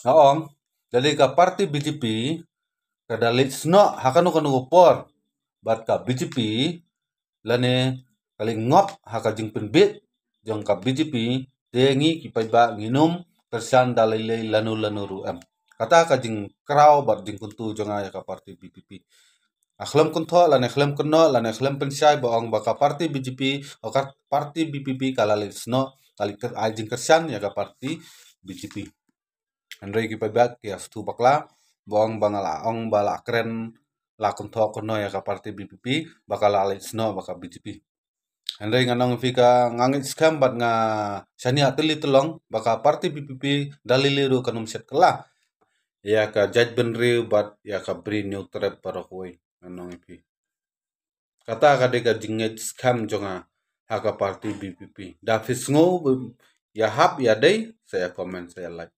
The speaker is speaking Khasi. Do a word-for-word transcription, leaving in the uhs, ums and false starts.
Nga ong, da lei ka party B J P ka da leit snoh ha kano kano ka por bad ka B J P, lane ka leit ngop ha ka jingpynbeit jong ka B J P, te ngi ki paidbah ngin ym kyrshan da lei lei lano lano ruh em. Kata ka jingkraw bad jingkyntu jong nga ïa ka party B P P. A khlem kynthoh lane khlem kynnoh lane khlem pynshai ba ong ba ka party B J P, o ka party B P P ka la leit snoh, ka leit ai jingkyrshan ïa ka party B J P. Hynrei ki paidbah ki ïa sngewthuh bakla ba ong ba nga la ong ba la kren, la kynthoh kynnoh ïa ka party B P P ba ka la leit snoh bad ka B J P. Hynrei ngan ong ïa phi, ka nga ngeit skhem bad nga shaniah tylli tylli ba ka party B P P da lei lei ruh kan ym shet kylla ïa ka jaitbynriew bad ïa ka Bri Hynñiewtrep baroh kawei, ngan ong ïa phi. Kata ka dei ka jingngeit skhem jong nga ha ka party B P P. Da phi sngew ïa hap ïa dei, sa ïa comment, sa ïa like.